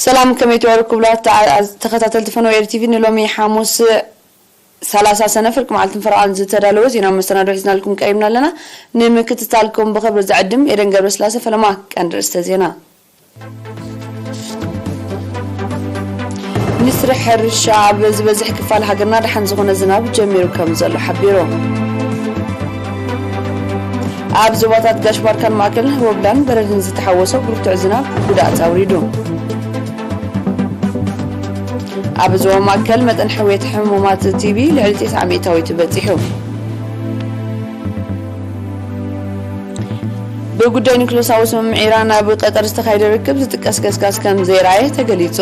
ሰላም፣ ከመይ ትውዕሉ ክቡራት ተዓ-፣ ተኸታተልቲ ፈነወ ኤሪ ቲቪ? ንሎሚ ሓሙስ ሰላሳ ሰነ ፍርቂ መዓልትን ፈረቓን ዝተዳለወ ዜና መሰናዶ ሒዝናልኩም ቀሪብና ኣለና። ንምክትታልኩም ብኽብሪ ዝዕድም ኤደን ገብረስላሴ። ፈለማ ቀንዲ ርእስተ ዜና። ሚኒስትሪ ሕርሻ ኣብ ዝበዝሕ ክፋል ሃገርና ደሓን ዝኾነ ዝናብ ጀሚሩ ከም ዘሎ ሓቢሩ። ኣብ ዞባታት ጋሽ ባርካን ማእከልን ህቦብላን በረድን ዝተሓወሶ ብርቱዕ ዝናብ ጉድኣት ኣውሪዱ። ኣብ ዞባ ማእከል መጠን ሕውየት ሕሙማት ቲቢ ልዕሊ ተስዓ ሚእታዊት በጺሑ። ብጉዳይ ኒክለሳዊ ስምምዕ ኢራን ኣብ ቀጠር ዝተኻየደ ርክብ ዝጥቀስ ገስጋስ ከም ዘይረኣየ ተገሊጹ።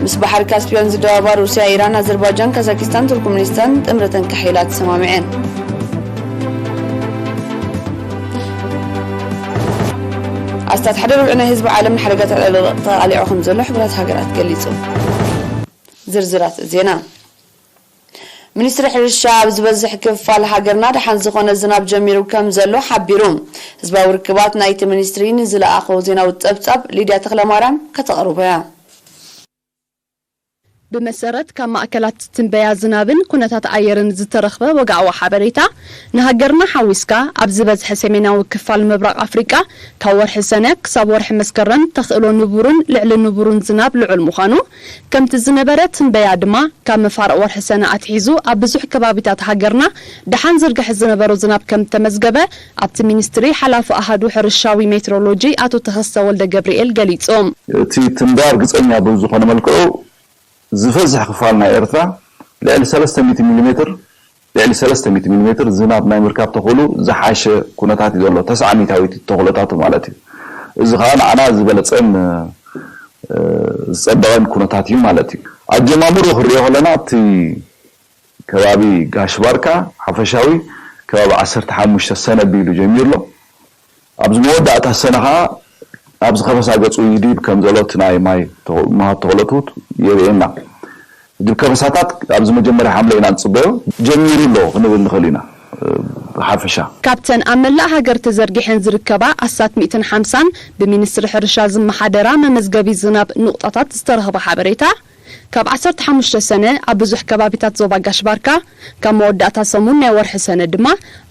ምስ ባሕሪ ካስፒያን ዝደባባ ሩስያ፣ ኢራን፣ ኣዘርባጃን፣ ካዛኪስታን፣ ቱርክመኒስታን ጥምረተን ካሒላ ተሰማሚዐን። ኣስታት ሓደ ርብዒ ናይ ህዝቢ ዓለም ንሓደጋ ተቓሊዑ ከም ዘሎ ሕቡራት ሃገራት ገሊጹ። ዝርዝራት ዜና። ሚኒስትሪ ሕርሻ ኣብ ዝበዝሕ ክፋል ሃገርና ደሓን ዝኾነ ዝናብ ጀሚሩ ከም ዘሎ ሓቢሩ። ህዝባዊ ርክባት ናይቲ ሚኒስትሪ ንዝለኣኾ ዜናዊ ጸብጻብ ሊድያ ተኽለማርያም ከተቕርቦ እያ። ብመሰረት ካብ ማእከላት ትንበያ ዝናብን ኩነታት ኣየርን ዝተረኽበ ወግዓዊ ሓበሬታ፣ ንሃገርና ሓዊስካ ኣብ ዝበዝሐ ሰሜናዊ ክፋል ምብራቕ ኣፍሪቃ ካብ ወርሒ ሰነ ክሳብ ወርሒ መስከረም ተኽእሎ ንቡርን ልዕሊ ንቡርን ዝናብ ልዑል ምዃኑ፣ ከምቲ ዝነበረ ትንበያ ድማ ካብ መፋርቕ ወርሒ ሰነ ኣትሒዙ ኣብ ብዙሕ ከባቢታት ሃገርና ደሓን ዝርግሐ ዝነበሮ ዝናብ ከም ተመዝገበ ኣብቲ ሚኒስትሪ ሓላፊ ኣሃዱ ሕርሻዊ ሜትሮሎጂ ኣቶ ተኸስተ ወልደ ገብርኤል ገሊጹ። እቲ ትንበያ ርግጸኛ ብዝኾነ መልክዑ ዝበዝሕ ክፋል ናይ ኤርትራ ልዕሊ ሰለስተ ሚእቲ ሚሊ ሜትር፣ ልዕሊ ሰለስተ ሚእቲ ሚሊ ሜትር ዝናብ ናይ ምርካብ ተኽእሉ ዝሓሸ ኩነታት እዩ ዘሎ። ተስዓ ሚእታዊት ተኽእሎታቱ ማለት እዩ። እዚ ኸኣ ንዓና ዝበለጸን፣ እ፣ ዝጸበቐን ኩነታት እዩ ማለት እዩ። ኣጀማምሩ ክንሪኦ ከለና እቲ ከባቢ ጋሽ ባርካ ሓፈሻዊ ከባቢ ዓሰርተ ሓሙሽተ ሰነ ኣቢሉ ጀሚሩ ኣሎ። ኣብዚ መወዳእታ ሰነ ኸኣ ኣብዚ ከበሳ ገጹ ይድይብ ከም ዘሎ እቲ ናይ ማይ ተኽ-፣ መሃር ተኽእሎቱ የርእየና። ሕጂ ከበሳታት ኣብዚ መጀመርያ ሓምለ ኢና ንጽበዮ፣ ጀሚሩ ኣሎ ክንብል ንኽእል ኢና። ብሓፈሻ። ካብተን ኣብ መላእ ሃገር ተዘርጊሐን ዝርከባ ኣስታት ሚእትን ሓምሳን ብሚኒስትሪ ሕርሻ ዝመሓደራ መመዝገቢ ዝናብ ኑቕጣታት ዝተረኽበ ሓበሬታ፣ ካብ ዓሰርተ ሓሙሽተ ሰነ ኣብ ብዙሕ ከባቢታት ዞባ ጋሽ ባርካ፣ ካብ መወዳእታ ሰሙን ናይ ወርሒ ሰነ ድማ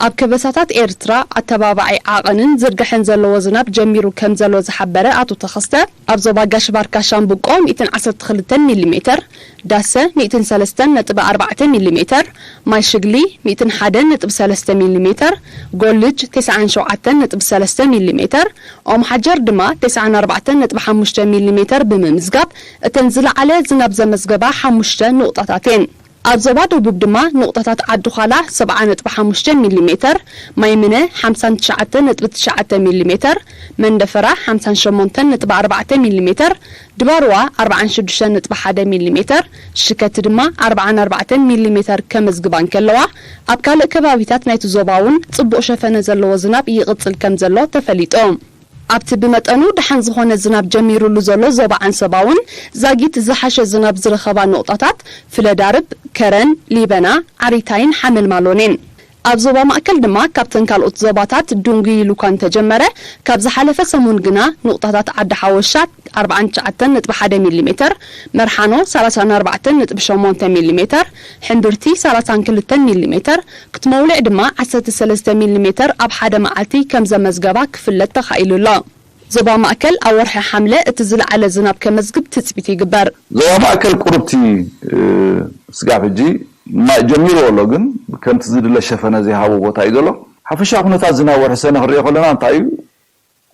ኣብ ከበሳታት ኤርትራ ኣተባባዒ ዓቐንን ዝርግሐን ዘለዎ ዝናብ ጀሚሩ ከም ዘሎ ዝሓበረ ኣቶ ተኸስተ፣ ኣብ ዞባ ጋሽ ባርካ ሻምብቆ ሚእትን ዓሰርተ ክልተን ሚሊ ሜተር፣ ዳሰ ሚእትን ሰለስተን ነጥቢ ኣርባዕተ ሚሊ ሜተር፣ ማይ ሽግሊ ሚእትን ሓደን ነጥቢ ሰለስተ ሚሊ ሜተር፣ ጎልጅ ተስዓን ሸውዓተን ነጥቢ ሰለስተ ሚሊ ሜተር፣ ኦም ሓጀር ድማ ተስዓን ኣርባዕተን ነጥቢ ሓሙሽተ ሚሊ ሜተር ብምምዝጋብ እተን ዝለዓለ ዝናብ ዘመዝገባ ሓሙሽተ ኑቕጣታት እየን። ኣብ ዞባ ደቡብ ድማ ኑቕጣታት ዓዲ ዃላ ሰብዓ ነጥቢ ሓሙሽተ ሚሊ ሜተር፣ ማይምነ ሓምሳን ትሽዓተን ነጥቢ ትሽዓተ ሚሊ ሜተር፣ መንደፈራ ሓምሳን ሸሞንተን ነጥቢ ኣርባዕተ ሚሊ ሜተር፣ ድባርዋ ኣርባዓን ሽዱሽተን ነጥቢ ሓደ ሚሊ ሜተር፣ ሽከቲ ድማ ኣርባዓን ኣርባዕተን ሚሊ ሜተር ከመዝግባ እንከለዋ፣ ኣብ ካልእ ከባቢታት ናይቲ ዞባ እውን ጽቡቕ ሸፈነ ዘለዎ ዝናብ ይቕጽል ከም ዘሎ ተፈሊጡ። ኣብቲ ብመጠኑ ደሓን ዝኾነ ዝናብ ጀሚሩሉ ዘሎ ዞባ ዓንሰባ እውን ዛጊት ዝሓሸ ዝናብ ዝረኸባ ኑቕጣታት ፍለዳርብ፣ ከረን፣ ሊበና፣ ዓሪታይን ሓመልማሎን እየን። ኣብ ዞባ ማእከል ድማ ካብተን ካልኦት ዞባታት ዱንጉ ኢሉ እኳ እንተጀመረ፣ ካብ ዝሓለፈ ሰሙን ግና ኑቕጣታት ዓዲ ሓወሻ ኣርባዓን ትሽዓተን ነጥቢ ሓደ ሚሊ ሜተር፣ መርሓኖ ሰላሳን ኣርባዕተን ነጥቢ ሸሞንተ ሚሊ ሜተር፣ ሕምብርቲ ሰላሳን ክልተን ሚሊ ሜተር፣ ክትመውልዕ ድማ ዓሰርተ ሰለስተ ሚሊ ሜተር ኣብ ሓደ መዓልቲ ከም ዘመዝገባ ክፍለጥ ተኻኢሉ ኣሎ። ዞባ ማእከል ኣብ ወርሒ ሓምለ እቲ ዝለዓለ ዝናብ ከመዝግብ ትጽቢት ይግበር። ዞባ ማእከል ቁሩብቲ፣ እ፣ ስጋብ ሕጂ ማ-፣ ጀሚርዎ ኣሎ፣ ግን ከምቲ ዝድለ ሸፈነ ዘይሃቦ ቦታ እዩ ዘሎ። ሓፈሻ ኩነታት ዝናብ ወርሒ ሰነ ክንሪኦ ከለና እንታይ እዩ?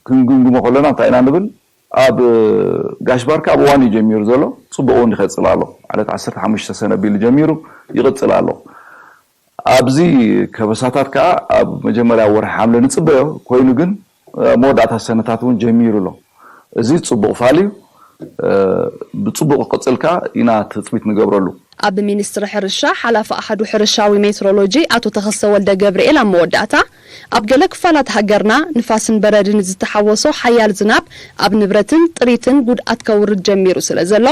ክንግምግሞ ከለና እንታይ ኢና ንብል? ኣብ፣ እ፣ ጋሽ ባርካ ኣብ እዋን እዩ ጀሚሩ ዘሎ፣ ጽቡቕ እውን ይኸጽል ኣሎ። ማለት ዓሰርተ ሓሙሽተ ሰነ ቢሉ ጀሚሩ ይቕጽል ኣሎ። ኣብዚ ከበሳታት ከኣ ኣብ መጀመርያ ወርሒ ሓምለ ንጽበዮ ኮይኑ፣ ግን፣ እ፣ መወዳእታ ሰነታት እውን ጀሚሩ ኣሎ። እዚ ጽቡቕ ፋል እዩ። እ፣ ብጽቡቕ ክቕጽል ከኣ ኢና ትጽቢት ንገብረሉ። ኣብ ሚኒስትሪ ሕርሻ ሓላፊ ኣሃዱ ሕርሻዊ ሜትሮሎጂ ኣቶ ተኸስተ ወልደ ገብርኤል ኣብ መወዳእታ፣ ኣብ ገለ ክፋላት ሃገርና ንፋስን በረድን ዝተሓወሶ ሓያል ዝናብ ኣብ ንብረትን ጥሪትን ጉድኣት ከውርድ ጀሚሩ ስለ ዘሎ፣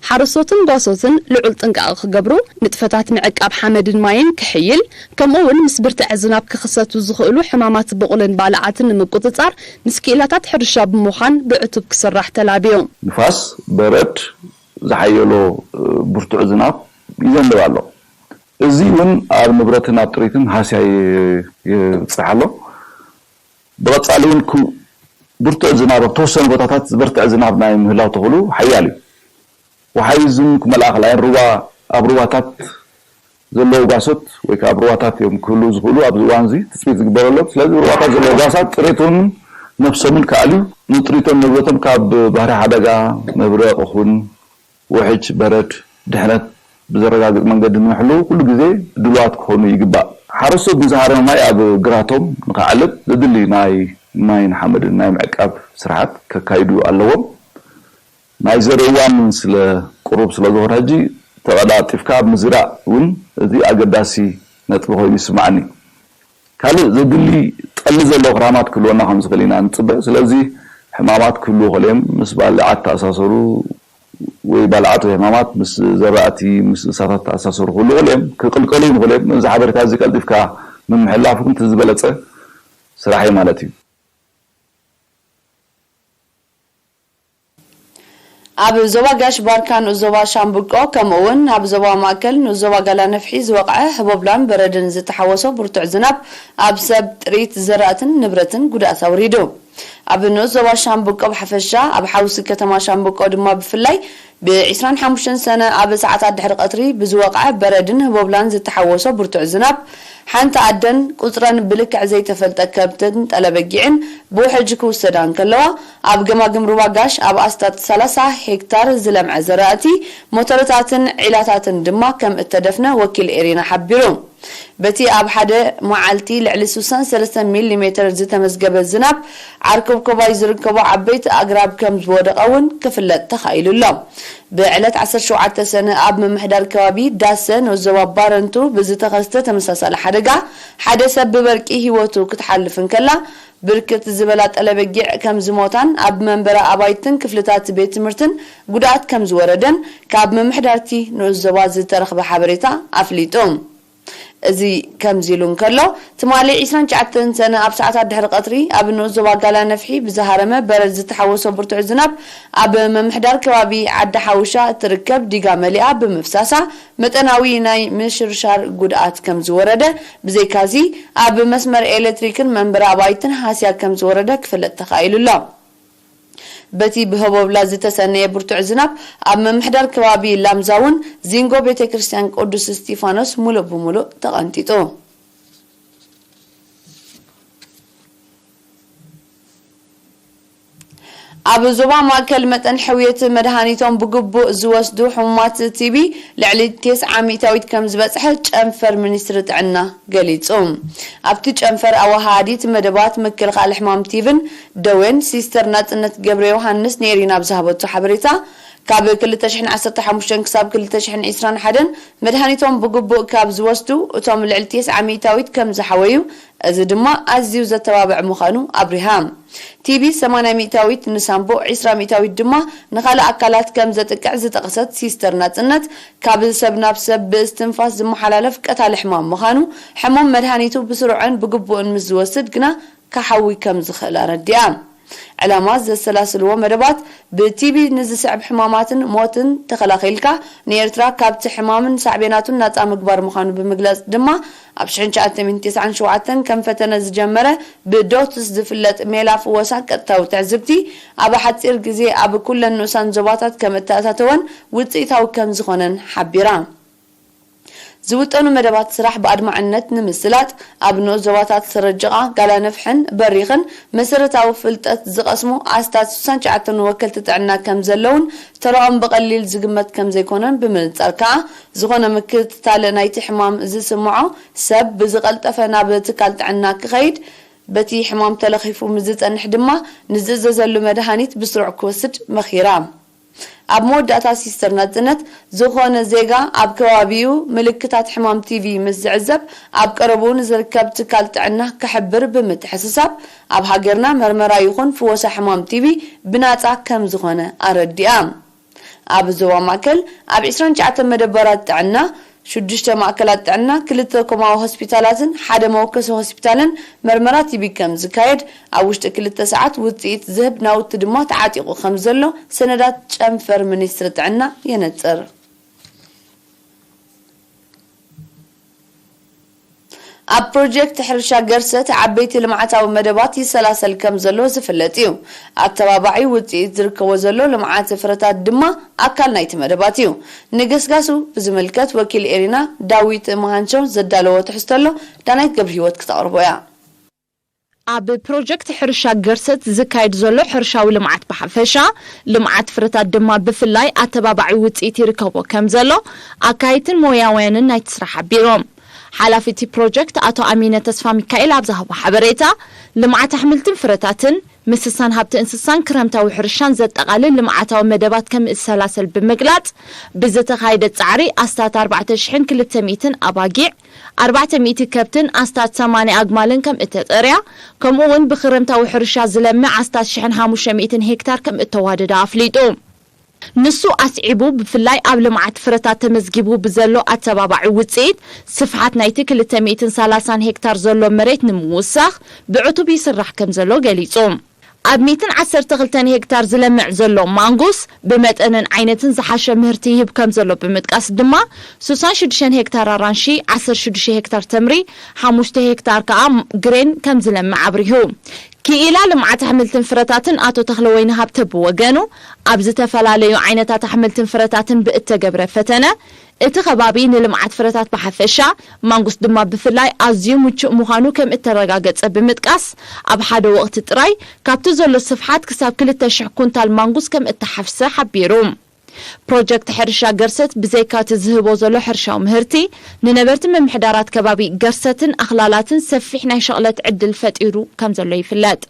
ሓረስቶትን ጓሶትን ልዑል ጥንቃቐ ክገብሩ፣ ንጥፈታት ምዕቃብ ሓመድን ማይን ክሕይል፣ ከምኡ እውን ምስ ብርትዐ ዝናብ ክኽሰቱ ዝኽእሉ ሕማማት ብቑልን ባልዓትን ንምቁጽጻር ምስ ክኢላታት ሕርሻ ብምዃን ብዕቱብ ክስራሕ ተላብዩ። ንፋስ፣ በረድ፣ ዝሓየሎ ብርቱዕ ዝናብ ይዘንብ ኣሎ። እዚ እውን ኣብ ንብረትን ኣብ ጥሪትን ሃስያ የብፅሕ ኣሎ። ብቐፃሊ እውን ብርቱዕ ዝናብ ኣብ ተወሰኑ ቦታታት ዝበርትዐ ዝናብ ናይ ምህላው ተኽእሎ ሓያል እዩ። ወሓይዝን ክመልኣ ከላይን ሩባ ኣብ ሩባታት ዘለዉ ጓሶት ወይ ከዓ ኣብ ሩባታት እዮም ክህልዉ ዝኽእሉ። ኣብዚ እዋን እዚ ትፅቢት ዝግበረሎም። ስለዚ ሩባታት ዘለዉ ጓሳት ጥሪቶምን ነብሶምን ክኣልዩ፣ ንጥሪቶን ንብረቶም ካብ ባህሪ ሓደጋ፣ መብረቕ ይኹን ውሕጅ፣ በረድ፣ ድሕነት ብዘረጋግፅ መንገዲ ንምሕልው ኩሉ ግዜ ድሉዋት ክኾኑ ይግባእ። ሓረስቶት ንዝሃረመ ማይ ኣብ ግራቶም ንክዓልብ ዘድሊ ናይ ማይን ሓመድን ናይ ምዕቃብ ስርሓት ከካይዱ ኣለዎም። ናይ ዘርኢ እዋን ስለ ቅሩብ ስለ ዝኾነ ሕጂ ተቐላጢፍካ ኣብ ምዝራእ እውን እዚ ኣገዳሲ ነጥቢ ኮይኑ ይስማዓኒ። ካልእ ዘድሊ ጠሊ ዘለዎ ክራማት ክህልወና ከም ዝኽእል ኢና ንፅበ። ስለዚ ሕማማት ክህልዉ ከለዮም ምስ ባልዓት ተኣሳሰሩ ወይ ባልዓት ወይ ሕማማት ምስ ዘራእቲ ምስ እንስሳታት ተኣሳሰሩ ክህልዉ ከለዮም ክቅልቀሉ ይኽእሉ እዮም። እዚ ሓበሬታ እዚ ቀልጢፍካ ምምሕላፍ እውን እቲ ዝበለፀ ስራሕ እዩ ማለት እዩ። ኣብ ዞባ ጋሽ ባርካ ንኡስ ዞባ ሻምብቆ ከምኡ እውን ኣብ ዞባ ማእከል ንኡስ ዞባ ጋላ ነፍሒ ዝወቕዐ ህቦብላን በረድን ዝተሓወሶ ብርቱዕ ዝናብ ኣብ ሰብ ጥሪት ዘራእትን ንብረትን ጉድኣት ኣውሪዱ። ኣብ ንኡስ ዞባ ሻምብቆ ብሓፈሻ ኣብ ሓውሲ ከተማ ሻምብቆ ድማ ብፍላይ ብ ዕስራን ሓሙሽተን ሰነ ኣብ ሰዓታት ድሕሪ ቀትሪ ብዝወቕዐ በረድን ህቦብላን ዝተሓወሶ ብርቱዕ ዝናብ ሓንቲ ኣደን ቁፅረን ብልክዕ ዘይተፈልጠ ከብትን ጠለበጊዕን ብውሕጅ ክውሰዳ እንከለዋ ኣብ ገማግም ሩባ ጋሽ ኣብ ኣስታት ሰላሳ ሄክታር ዝለምዐ ዘራእቲ ሞተረታትን ዒላታትን ድማ ከም እተደፍነ ወኪል ኤሪና ሓቢሩ። በቲ ኣብ ሓደ መዓልቲ ልዕሊ ስሳን ሰለስተን ሚሊ ሜተር ዝተመዝገበ ዝናብ ዓርኮብኮባይ ዝርከቦ ዓበይቲ ኣግራብ ከም ዝወደቐ እውን ክፍለጥ ተኻኢሉ ኣሎ። ብዕለት ዓሰርተ ሸውዓተ ሰነ ኣብ ምምሕዳር ከባቢ ዳሰ ንኡስ ዞባ ባረንቱ ብዝተኸስተ ተመሳሳሊ ሓደጋ ሓደ ሰብ ብበርቂ ህይወቱ ክትሓልፍ እንከላ ብርክት ዝበላ ጠለበጊዕ ከም ዝሞታን ኣብ መንበሪ ኣባይትን ክፍልታት ቤት ትምህርትን ጉድኣት ከም ዝወረደን ካብ ምምሕዳርቲ ንኡስ ዞባ ዝተረኽበ ሓበሬታ ኣፍሊጡ። እዚ ከምዚ ኢሉ እንከሎ፣ ትማሊ ዕስራን ትሽዓተን ሰነ ኣብ ሰዓታት ድሕሪ ቀትሪ ኣብ ንኡስ ዞባ ጋላ ነፍሒ ብዝሃረመ በረድ ዝተሓወሶ ብርቱዕ ዝናብ ኣብ ምምሕዳር ከባቢ ዓዲ ሓውሻ እትርከብ ዲጋ መሊኣ ብምፍሳሳ መጠናዊ ናይ ምሽርሻር ጉድኣት ከም ዝወረደ፣ ብዘይካዚ ኣብ መስመር ኤሌክትሪክን መንበሪ ኣባይትን ሃስያ ከም ዝወረደ ክፍለጥ ተኻኢሉ ኣሎ። በቲ ብህቦብላ ዝተሰነየ ብርቱዕ ዝናብ ኣብ ምምሕዳር ከባቢ ላምዛ እውን ዚንጎ ቤተ ክርስቲያን ቅዱስ እስጢፋኖስ ሙሉእ ብሙሉእ ተቐንጢጡ። ኣብ ዞባ ማእከል መጠን ሕውየት መድሃኒቶም ብግቡእ ዝወስዱ ሕሙማት ቲቢ ልዕሊ ተስዓ ሚእታዊት ከም ዝበጽሐ ጨንፈር ሚኒስትሪ ጥዕና ገሊጹ። ኣብቲ ጨንፈር ኣወሃሃዲት መደባት ምክልኻል ሕማም ቲብን ደዌን ሲስተር ናጽነት ገብረ ዮሃንስ ነይሪ ናብ ዝሃበቶ ሓበሬታ፣ ካብ ክልተ ሽሕን ዓሰርተ ሓሙሽተን ክሳብ ክልተ ሽሕን ዕስራን ሓደን መድሃኒቶም ብግቡእ ካብ ዝወስዱ እቶም ልዕሊ ተስዓ ሚእታዊት ከም ዝሓወዩ፣ እዚ ድማ ኣዝዩ ዘተባብዕ ምዃኑ ኣብሪሃ። ቲቢ ሰማንያ ሚእታዊት ንሳምቡእ፣ ዕስራ ሚእታዊት ድማ ንኻልእ ኣካላት ከም ዘጥቅዕ ዝጠቕሰት ሲስተር ናጽነት፣ ካብ ሰብ ናብ ሰብ ብእስትንፋስ ዝመሓላለፍ ቀታሊ ሕማም ምዃኑ፣ ሕሙም መድሃኒቱ ብስሩዕን ብግቡእን ምስ ዝወስድ ግና ክሓዊ ከም ዝኽእል ኣረዲኣ። ዕላማ ዘሰላስልዎ መደባት ብቲቢ ንዝስዕብ ሕማማትን ሞትን ተኸላኺልካ ንኤርትራ ካብቲ ሕማምን ሳዕቤናቱን ናጻ ምግባር ምዃኑ ብምግላጽ ድማ ኣብ ሽሕን ትሽዓተ ሚእትን ተስዓን ሸውዓተን ከም ፈተነ ዝጀመረ ብዶትስ ዝፍለጥ ሜላ ፍወሳ ቀጥታዊ ትዕዝብቲ ኣብ ሓጺር ግዜ ኣብ ኩለን ንኡሳን ዞባታት ከም እተኣታተወን ውጽኢታዊ ከም ዝኾነን ሓቢራ። ዝውጠኑ መደባት ስራሕ ብኣድማዕነት ንምስላጥ ኣብ ንኡስ ዞባታት ስረጅቓ፣ ጋላ ነፍሕን በሪኽን መሰረታዊ ፍልጠት ዝቐስሙ ኣስታት ስሳን ትሽዓተን ወከልቲ ጥዕና ከም ዘለውን ተረኦም ብቐሊል ዝግመት ከም ዘይኮነን ብምንጻር ከኣ ዝኾነ ምክትታል ናይቲ ሕማም ዝስምዖ ሰብ ብዝቐልጠፈ ናብ ትካል ጥዕና ክኸይድ፣ በቲ ሕማም ተለኺፉ ምስ ዝጸንሕ ድማ ንዝእዘዘሉ መድሃኒት ብስሩዕ ክወስድ መኺራ። ኣብ መወዳእታ ሲስተር ናጽነት፣ ዝኾነ ዜጋ ኣብ ከባቢኡ ምልክታት ሕማም ቲቪ ምስ ዝዕዘብ፣ ኣብ ቀረብኡ ንዝርከብ ትካል ጥዕና ክሕብር ብምትሕስሳብ፣ ኣብ ሃገርና መርመራ ይኹን ፍወሳ ሕማም ቲቪ ብናጻ ከም ዝኾነ ኣረዲኣ። ኣብ ዞባ ማእከል ኣብ ዕስራን ትሽዓተን መደበራት ጥዕና፣ ሽዱሽተ ማእከላት ጥዕና፣ ክልተ ኮማዊ ሆስፒታላትን ሓደ መወከሲ ሆስፒታልን መርመራ ቲቢ ከም ዝካየድ፣ ኣብ ውሽጢ ክልተ ሰዓት ውጽኢት ዝህብ ናውቲ ድማ ተዓጢቑ ከም ዘሎ ሰነዳት ጨንፈር ሚኒስትሪ ጥዕና የነጽር። ኣብ ፕሮጀክት ሕርሻ ገርሰት ዓበይቲ ልምዓታዊ መደባት ይሰላሰል ከም ዘሎ ዝፍለጥ እዩ። ኣተባባዒ ውፅኢት ዝርከቦ ዘሎ ልምዓት ፍረታት ድማ ኣካል ናይቲ መደባት እዩ። ንገስጋሱ ብዝምልከት ወኪል ኤሪና ዳዊት መሃንቸው ዘዳለዎ ትሕዝቶ ኣሎ፣ ዳናይት ገብረ ህይወት ክተቕርቦ እያ። ኣብ ፕሮጀክት ሕርሻ ገርሰት ዝካየድ ዘሎ ሕርሻዊ ልምዓት ብሓፈሻ፣ ልምዓት ፍረታት ድማ ብፍላይ ኣተባባዒ ውፅኢት ይርከቦ ከም ዘሎ ኣካይትን ሞያውያንን ናይቲ ስራሕ ሓቢሮም። ሓላፊ እቲ ፕሮጀክት ኣቶ ኣሚነ ተስፋ ሚካኤል ኣብ ዝሃቦ ሓበሬታ፣ ልምዓት ኣሕምልትን ፍረታትን፣ ምስሳን ሃብቲ እንስሳን ክረምታዊ ሕርሻን ዘጠቓልል ልምዓታዊ መደባት ከም እተሰላሰል ብምግላጽ፣ ብዝተኻየደ ጻዕሪ ኣስታት ኣርባዕተ ሽሕን ክልተ ሚእትን ኣባጊዕ፣ ኣርባዕተ ሚእቲ ከብትን ኣስታት ሰማንያ ኣግማልን ከም እተጸርያ፣ ከምኡ እውን ብክረምታዊ ሕርሻ ዝለምዕ ኣስታት ሽሕን ሓሙሽተ ሚእትን ሄክታር ከም እተዋደደ ኣፍሊጡ። ንሱ ኣስዒቡ፣ ብፍላይ ኣብ ልምዓት ፍረታት ተመዝጊቡ ብዘሎ ኣተባባዒ ውፅኢት፣ ስፍሓት ናይቲ ክልተ ሚእትን ሰላሳን ሄክታር ዘሎ መሬት ንምውሳኽ ብዕቱብ ይስራሕ ከም ዘሎ ገሊጹ። ኣብ ሚእትን ዓሰርተ ክልተን ሄክታር ዝለምዕ ዘሎ ማንጉስ፣ ብመጠንን ዓይነትን ዝሓሸ ምህርቲ ይህብ ከም ዘሎ ብምጥቃስ ድማ፣ ስሳን ሽዱሽተን ሄክታር ኣራንሺ፣ ዓሰርተ ሽዱሽተ ሄክታር ተምሪ፣ ሓሙሽተ ሄክታር ከኣ ግሬን ከም ዝለምዕ ኣብሪሁ። ክኢላ ልምዓት ኣሕምልትን ፍረታትን ኣቶ ተኽለወይኒ ሃብተ ብወገኑ፣ ኣብ ዝተፈላለዩ ዓይነታት ኣሕምልትን ፍረታትን ብእተገብረ ፈተነ፣ እቲ ከባቢ ንልምዓት ፍረታት ብሓፈሻ፣ ማንጉስ ድማ ብፍላይ ኣዝዩ ምቹእ ምዃኑ ከም እተረጋገጸ ብምጥቃስ፣ ኣብ ሓደ ወቕቲ ጥራይ ካብቲ ዘሎ ስፍሓት ክሳብ ክልተ ሽሕ ኩንታል ማንጉስ ከም እተሓፍሰ ሓቢሩ። ፕሮጀክት ሕርሻ ገርሰት ብዘይካ እቲ ዝህቦ ዘሎ ሕርሻዊ ምህርቲ፣ ንነበርቲ ምምሕዳራት ከባቢ ገርሰትን ኣኽላላትን ሰፊሕ ናይ ሸቕለት ዕድል ፈጢሩ ከም ዘሎ ይፍለጥ።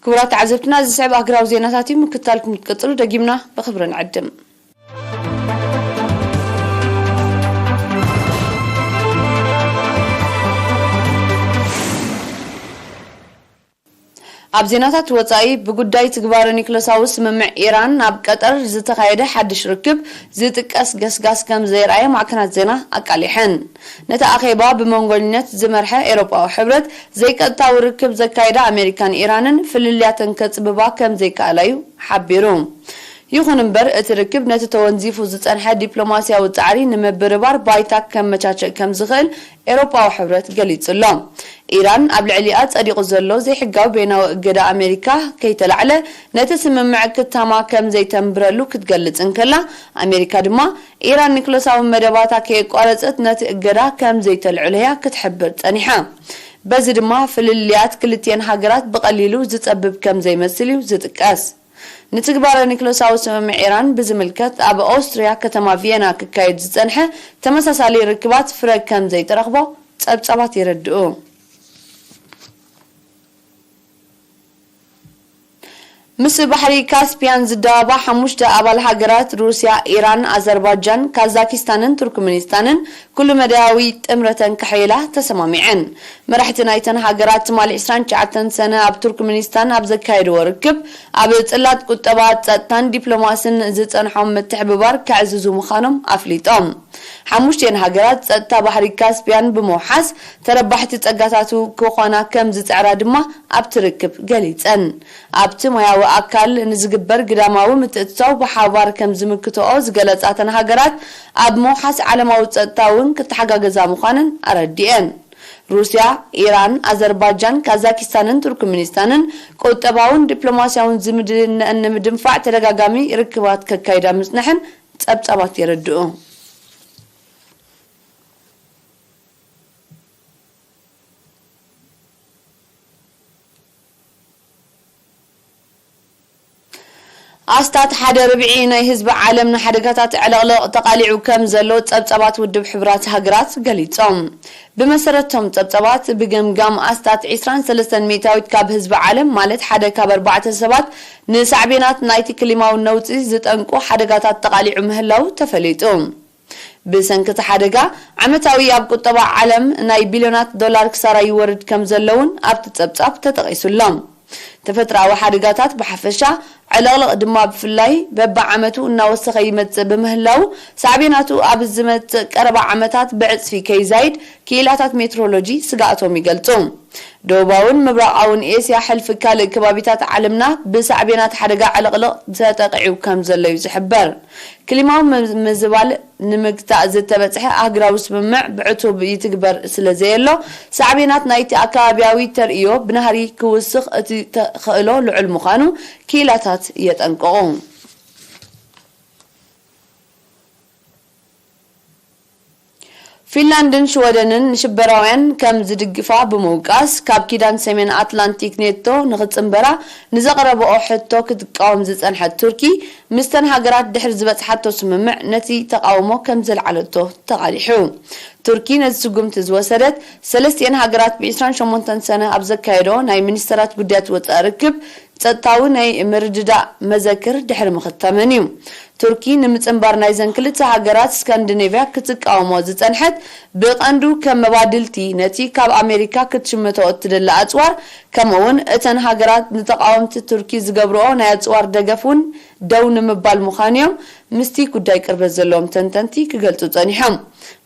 ክቡራት ተዓዘብትና፣ ዝስዕብ ኣህጉራዊ ዜናታት እዩ። ምክታልኩም ክትቅጽሉ ደጊምና ብኽብሪ ንዕድም። ኣብ ዜናታት ወጻኢ፣ ብጉዳይ ትግባረ ኒክለሳዊ ስምምዕ ኢራን ኣብ ቀጠር ዝተኻየደ ሓድሽ ርክብ ዝጥቀስ ገስጋስ ከም ዘይረኣየ ማዕከናት ዜና ኣቃሊሐን። ነቲ ኣኼባ ብመንጎኝነት ዝመርሐ ኤውሮጳዊ ሕብረት ዘይቀጥታዊ ርክብ ዘካየዳ ኣሜሪካን ኢራንን ፍልልያተን ከጽብባ ከም ዘይከኣላ እዩ ሓቢሩ። ይኹን እምበር፣ እቲ ርክብ ነቲ ተወንዚፉ ዝጸንሐ ዲፕሎማስያዊ ጻዕሪ ንምብርባር ባይታ ከመቻቸእ ከም ዝኽእል ኤውሮጳዊ ሕብረት ገሊጹ ኣሎ። ኢራን ኣብ ልዕሊኣ ጸዲቑ ዘሎ ዘይሕጋዊ በይናዊ እገዳ ኣሜሪካ ከይተላዕለ፣ ነቲ ስምምዕ ክታማ ከም ዘይተንብረሉ ክትገልጽ እንከላ፣ ኣሜሪካ ድማ ኢራን ኒክለሳዊ መደባታ ከየቋረጸት ነቲ እገዳ ከም ዘይተልዕሎ እያ ክትሕብር ጸኒሓ። በዚ ድማ ፍልልያት ክልቲኤን ሃገራት ብቐሊሉ ዝጸብብ ከም ዘይመስል እዩ ዝጥቀስ። ንትግባረ ኒክለሳዊ ስምምዕ ኢራን ብዝምልከት ኣብ ኦስትርያ ከተማ ቪየና ክካየድ ዝጸንሐ ተመሳሳሊ ርክባት ፍረ ከም ዘይተረኽቦ ጸብጻባት የረድኡ። ምስ ባሕሪ ካስፒያን ዝዳባባ ሓሙሽተ ኣባል ሃገራት ሩስያ፣ ኢራን፣ ኣዘርባጃን ካዛኪስታንን ቱርክሜኒስታንን ኩሉ መዳያዊ ጥምረተን ከሐይላ ተሰማሚዐን። መራሕቲ ናይተን ሃገራት ትማሊ ዕስራን ትሽዓተን ሰነ ኣብ ቱርክሜኒስታን ኣብ ዘካየድዎ ርክብ፣ ኣብ ጽላት ቁጠባ፣ ጸጥታን ዲፕሎማስን ዝጸንሖም ምትሕብባር ከዕዝዙ ምዃኖም ኣፍሊጦም። ሓሙሽቲኤን ሃገራት ጸጥታ ባሕሪ ካስፒያን ብምውሓስ፣ ተረባሕቲ ጸጋታቱ ክኾና ከም ዝጽዕራ ድማ ኣብቲ ርክብ ገሊጸን። ኣብቲ ሞያዊ ኣካል ንዝግበር ግዳማዊ ምትእትታው ብሓባር ከም ዝምክትኦ ዝገለጻ እተን ሃገራት፣ ኣብ ምውሓስ ዓለማዊ ጸጥታ እውን ክተሓጋገዛ ምዃነን ኣረዲኤን። ሩስያ፣ ኢራን፣ ኣዘርባጃን፣ ካዛኪስታንን ቱርክሜኒስታንን ቁጠባውን ዲፕሎማስያውን ዝምድንአን ንምድንፋዕ ተደጋጋሚ ርክባት ከካይዳ ምጽንሐን ጸብጻባት የረድኡ። ኣስታት ሓደ ርብዒ ናይ ህዝቢ ዓለም ንሓደጋታት ዕልቕልቕ ተቓሊዑ ከም ዘሎ ጸብጻባት ውድብ ሕቡራት ሃገራት ገሊጾም። ብመሰረቶም ጸብጻባት፣ ብገምጋም ኣስታት ዕስራን ሰለስተን ሚእታዊት ካብ ህዝቢ ዓለም፣ ማለት ሓደ ካብ ኣርባዕተ ሰባት፣ ንሳዕቤናት ናይቲ ክሊማዊ ነውጺ ዝጠንቁ ሓደጋታት ተቓሊዑ ምህላው ተፈሊጡ። ብሰንኪ እቲ ሓደጋ፣ ዓመታዊ ኣብ ቁጠባ ዓለም ናይ ቢልዮናት ዶላር ክሳራ ይወርድ ከም ዘለውን ኣብቲ ጸብጻብ ተጠቒሱሎም። ተፈጥሮኣዊ ሓደጋታት ብሓፈሻ፣ ዕልቕልቕ ድማ ብፍላይ፣ በብዓመቱ እናወሰኸ ይመጽእ ብምህላው፣ ሳዕቤናቱ ኣብ ዝመጽእ ቀረባ ዓመታት ብዕጽፊ ከይዛይድ ክኢላታት ሜትሮሎጂ ስግኣቶም ይገልጹ። ደቡባውን ምብራቓውን ኤስያ፣ ሕልፊ ካልእ ከባቢታት ዓለምና ብሳዕቤናት ሓደጋ ዕልቕልቕ ተጠቒዑ ከም ዘሎ እዩ ዝሕበር። ክሊማዊ ምዝ-፣ ምዝባል ንምግታእ ዝተበጽሐ ኣህጉራዊ ስምምዕ ብዕቱብ ይትግበር ስለ ዘየሎ፣ ሳዕቤናት ናይቲ ኣከባቢያዊ ተርእዮ ብናህሪ ክውስኽ እቲ ተኽእሎ ልዑል ምዃኑ ክኢላታት የጠንቅቑ። ፊንላንድን ሽወደንን ንሽበራውያን ከም ዝድግፋ ብምውቃስ፣ ካብ ኪዳን ሰሜን ኣትላንቲክ ኔቶ ንኽጽንበራ ንዘቕረብኦ ሕቶ ክትቃወም ዝጸንሐት ቱርኪ፣ ምስተን ሃገራት ድሕሪ ዝበጽሓቶ ስምምዕ ነቲ ተቓውሞ ከም ዘልዓለቶ ተቓሊሑ። ቱርኪ ነዚ ስጉምቲ ዝወሰደት፣ ሰለስቲኤን ሃገራት ብ ዕስራን ሸሞንተን ሰነ ኣብ ዘካየዶ ናይ ሚኒስተራት ጉዳያት ወጻኢ ርክብ፣ ጸጥታዊ ናይ ምርድዳእ መዘክር ድሕሪ ምኽታመን እዩ። ቱርኪ ንምጽንባር ናይዘን ክልተ ሃገራት ስካንዲኔቭያ ክትቃወሞ ዝጸንሐት፣ ብቐንዱ ከም መባድልቲ ነቲ ካብ ኣሜሪካ ክትሽምቶ እትደሊ ኣጽዋር፣ ከምኡ'ውን እተን ሃገራት ንተቓወምቲ ቱርኪ ዝገብርኦ ናይ ኣጽዋር ደገፍ እውን ደው ንምባል ምዃኑ እዮም ምስቲ ጉዳይ ቅርበት ዘለዎም ተንተንቲ ክገልጹ ጸኒሖም።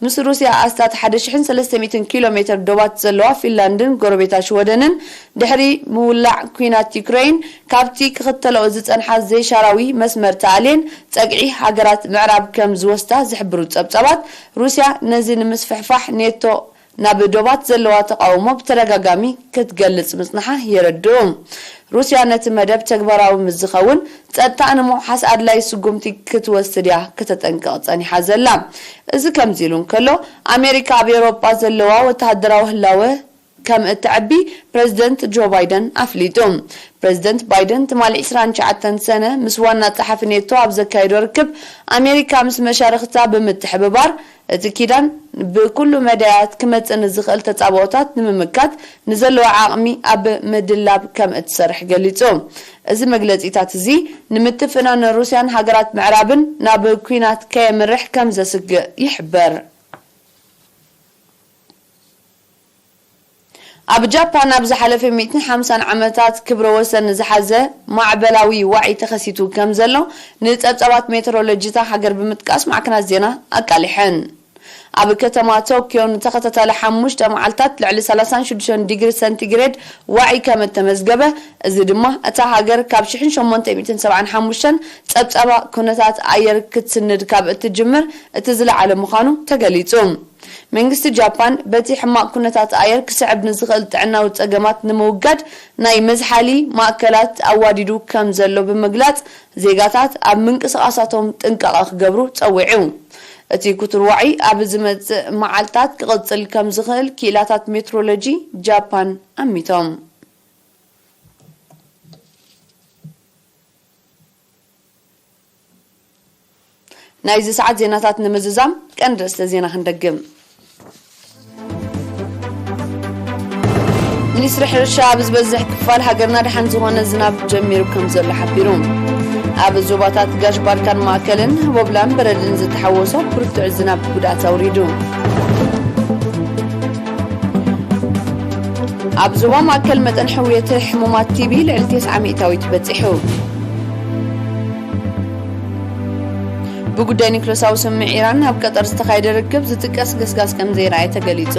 ምስ ሩስያ ኣስታት ሓደ ሽሕን ሰለስተ ሚእትን ኪሎ ሜትር ዶባት ዘለዋ ፊንላንድን ጎረቤታ ሽወደንን፣ ድሕሪ ምውላዕ ኲናት ዩክረይን፣ ካብቲ ክኽተልኦ ዝጸንሓ ዘይሻራዊ መስመር ተኣልየን ጸግዒ ሃገራት ምዕራብ ከም ዝወስዳ ዝሕብሩ ጸብጻባት፣ ሩስያ ነዚ ንምስፍሕፋሕ ኔቶ ናብ ዶባት ዘለዋ ተቓውሞ ብተደጋጋሚ ክትገልጽ ምጽንሓ የረድኡ። ሩስያ ነቲ መደብ ተግባራዊ ምስ ዝኸውን፣ ጸጥታኣ ንምውሓስ ኣድላዪ ስጉምቲ ክትወስድ እያ ክተጠንቅቕ ጸኒሓ ዘላ። እዚ ከምዚ ኢሉ እንከሎ፣ ኣሜሪካ ኣብ ኤውሮጳ ዘለዋ ወተሃደራዊ ህላወ ከም እተዕቢ ፕረዚደንት ጆ ባይደን ኣፍሊጡ። ፕረዚደንት ባይደን ትማሊ ዕስራን ትሽዓተን ሰነ ምስ ዋና ጸሓፊ ኔቶ ኣብ ዘካየዶ ርክብ፣ ኣሜሪካ ምስ መሻርኽታ ብምትሕብባር፣ እቲ ኪዳን ብኩሉ መዳያት ክመጽእ ንዝኽእል ተጻብኦታት ንምምካት ንዘለዋ ዓቕሚ ኣብ ምድላብ ከም እትሰርሕ ገሊጹ። እዚ መግለጺታት እዚ፣ ንምትፍናን ሩስያን ሃገራት ምዕራብን ናብ ኲናት ከየምርሕ ከም ዘስግእ ይሕበር። ኣብ ጃፓን ኣብ ዝሓለፈ ሚእትን ሓምሳን ዓመታት ክብረ ወሰን ዝሓዘ ማዕበላዊ ዋዒ ተኸሲቱ ከም ዘሎ ንጸብጻባት ሜትሮሎጂ እታ ሃገር ብምጥቃስ ማዕከናት ዜና ኣቃሊሐን። ኣብ ከተማ ቶክዮ ንተኸታታሊ ሓሙሽተ መዓልታት ልዕሊ ሰላሳን ሽዱሽተን ዲግሪ ሰንቲግሬድ ዋዒ ከም እተመዝገበ፣ እዚ ድማ እታ ሃገር ካብ ሽሕን ሸሞንተ ሚእትን ሰብዓን ሓሙሽተን ጸብጻባ ኩነታት ኣየር ክትስንድ ካብ እትጅምር እቲ ዝለዓለ ምዃኑ ተገሊጹ። መንግስቲ ጃፓን በቲ ሕማቕ ኩነታት ኣየር ክስዕብ ንዝኽእል ጥዕናዊ ጸገማት ንምውጋድ ናይ መዝሓሊ ማእከላት ኣዋዲዱ ከም ዘሎ ብምግላጽ፣ ዜጋታት ኣብ ምንቅስቓሳቶም ጥንቃቐ ክገብሩ ጸዊዑ። እቲ ክቱር ዋዒ ኣብ ዝመጽእ መዓልታት ክቕጽል ከም ዝኽእል ክኢላታት ሜትሮሎጂ ጃፓን ኣሚቶም። ናይዚ ሰዓት ዜናታት ንምዝዛም ቀንዲ ርእስተ ዜና ክንደግም። ሚኒስትሪ ሕርሻ ኣብ ዝበዝሕ ክፋል ሃገርና ደሓን ዝኾነ ዝናብ ጀሚሩ ከም ዘሎ ሓቢሩ። ኣብ ዞባታት ጋሽ ባርካን ማእከልን ህቦብላን በረድን ዝተሓወሶ ብርቱዕ ዝናብ ጉድኣት ኣውሪዱ። ኣብ ዞባ ማእከል መጠን ሕውየት ሕሙማት ቲቢ ልዕሊ ተስዓ ሚእታዊት በጺሑ። ብጉዳይ ኒክለሳዊ ስምምዕ ኢራን ኣብ ቀጠር ዝተኻየደ ርክብ ዝጥቀስ ገስጋስ ከም ዘይረኣየ ተገሊጹ።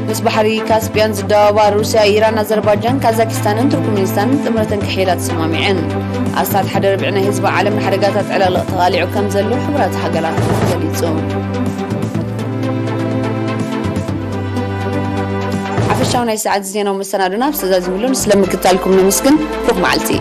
ምስ ባሕሪ ካስፒያን ዝዳወባ ሩስያ፣ ኢራን፣ ኣዘርባጃን፣ ካዛኪስታንን ቱርክሜኒስታንን ጥምረተን ክሕይላ ተሰማሚዐን። ኣስታት ሓደ ርብዒ ናይ ህዝቢ ዓለም ንሓደጋታት ዕልቕልቕ ተቓሊዑ ከም ዘሎ ሕቡራት ሃገራት ገሊጹ። ሓፈሻዊ ናይ ሰዓት ዜናዊ መሰናዱና ኣብ ዝተዛዚምሉ ስለምክታልኩም ነመስግን። ሩኽ መዓልቲ።